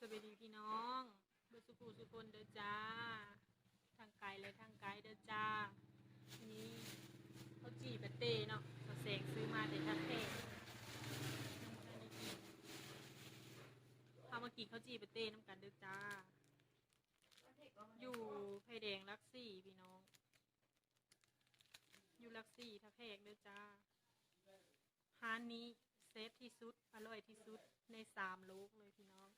ສະບາຍດີພີ່ນ້ອງ ເບິດສູ່ຜູ້ສູ່ຄົນເດີຈ້າ ທາງໄກແລະທາງໄກເດີຈ້າ. ນີ້ເຂົ້າຈີ່ປາເຕ້ເນາະ ສາວແສງຊື້ມາແຕ່ທ່າແຂກ ຍັງບໍ່ທັນໄດ້ກິນ. ເຮົາມາກິນເຂົ້າຈີ່ປາເຕ້ນຳກັນເດີຈ້າ. ຢູ່ໄຟແດງຫຼັກສີ່ພີ່ນ້ອງ ຢູ່ຫຼັກສີ່ທ່າແຂກເດີຈ້າ. ຮ້ານນີ້ແຊບທີ່ສຸດ ອະລ່ອຍທີ່ສຸດໃນສາມໂລກເລີຍພີ່ນ້ອງ.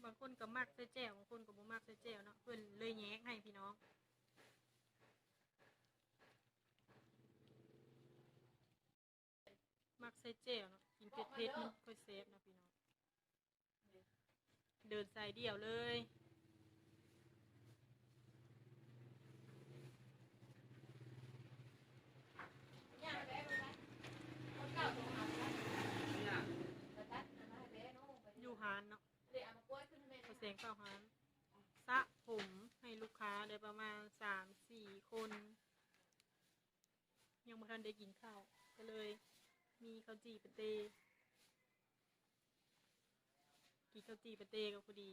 ບາງຄົນກໍມັກໃສ່ແຈ່ວ ບາງຄົນກໍບໍ່ມັກໃສ່ແຈ່ວເນາະ ເພິ່ນເລີຍແຍກໃຫ້ພີ່ນ້ອງ. ມັກໃສ່ແຈ່ວເນາະ ກິນເຜັດໆ ມັນຄ່ອຍແຊບເນາະພີ່ນ້ອງ. ເດີນສາຍດຽວເລີຍ. ຢູ່ຮ້ານເນາະ ສາວແສງເຂົ້າຮ້ານ ສະຜົມໃຫ້ລູກຄ້າໄດ້ປະມານສາມສີ່ຄົນ. ຍັງບໍ່ທັນໄດ້ກິນເຂົ້າ ກໍເລີຍມີເຂົ້າຈີ່ປາເຕ້ ກິນເຂົ້າຈີ່ປາເຕ້ກໍພໍດີ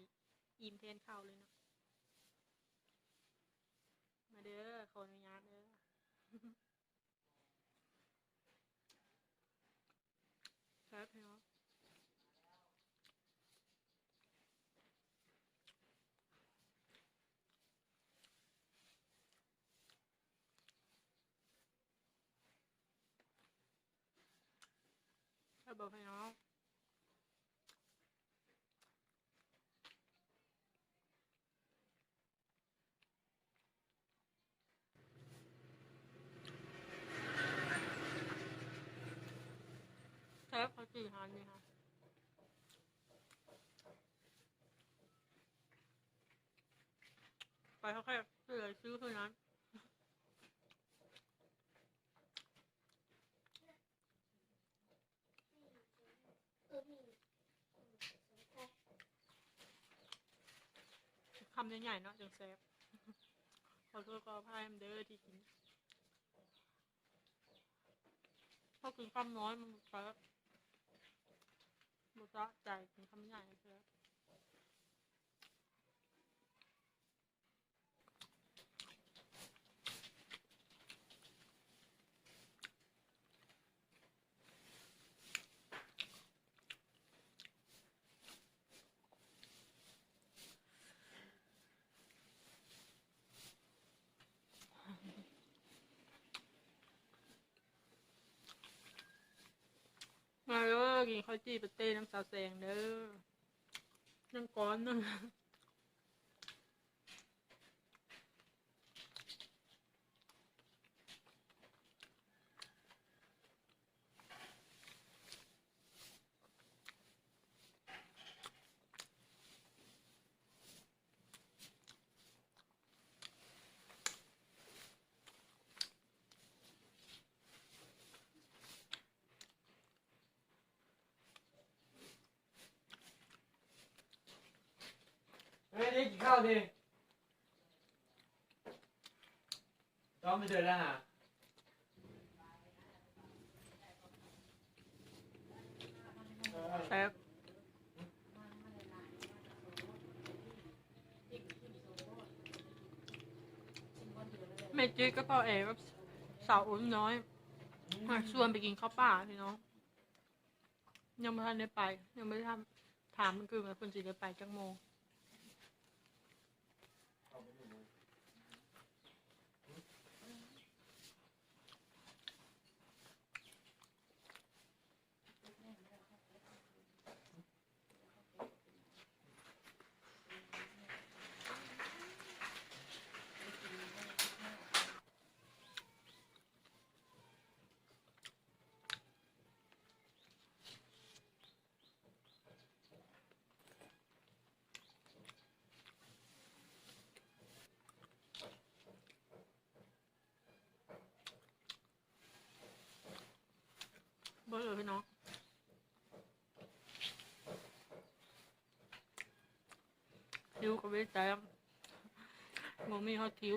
ອີ່ມແທນເຂົ້າເລີຍເນາະ. ມາເດີ ຂໍອະນຸຍາດເດີ. ແຊບເນາະ. ແຊບບໍ່ພີ່ນ້ອງ? ແຊບເຂົ້າຈີ່ຮ້ານນີ້ຄ່ະ ໄປເທົ່າໃດຊື້ເທົ່ານັ້ນ. ຄຳໃຫຍ່ໆ ເນາະ ຈັ່ງແຊບ. ຂໍໂທດຂໍອະໄພນຳເດີທີ່ກິນ ເພາະກິນຄຳນ້ອຍມັນບໍ່ແຊບ ບໍ່ສະໃຈ ກິນຄຳໃຫຍ່ແຊບ. ມາເດີ ກິນເຂົ້າຈີ່ປາເຕ້ນຳສາວແສງເດີ ຍັງກ່ອນໜຶ່ງ. ເຮີ້ຍ ໄດ້ກິນເຂົ້າເດ້ ຕ້ອງໄປເດີນແລ້ວຫາ. ແຊບ ແມ່ຈິດກັບພໍ່ແອກັບສາວອົນນ້ອຍ ມາຊວນໄປກິນເຂົ້າປ່າພີ່ນ້ອງ. ຍັງບໍ່ທັນໄດ້ໄປ ຍັງບໍ່ໄດ້ຖາມ ຖາມເພິ່ນຄືນວ່າເພິ່ນຊິໄດ້ໄປຈັກໂມງ. ເບິ່ງເລີຍພີ່ນ້ອງ ຄິວກໍບໍ່ໄດ້ແຕ້ມ ບໍ່ມີຮອດຄິວ.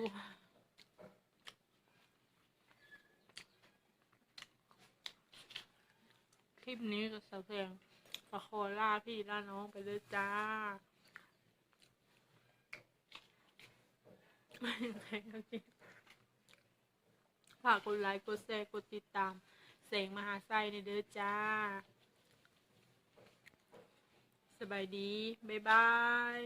ຄລິບນີ້ກໍສາວແພງກໍຂໍລາພີ່ລານ້ອງໄປເດີຈ້າ. ຝາກກົດໄລ ກົດແຊ ກົດຕິດຕາມແສງມະຫາໄຊແດ່ເດີຈ້າ. ສະບາຍດີ ບາຍບາຍ.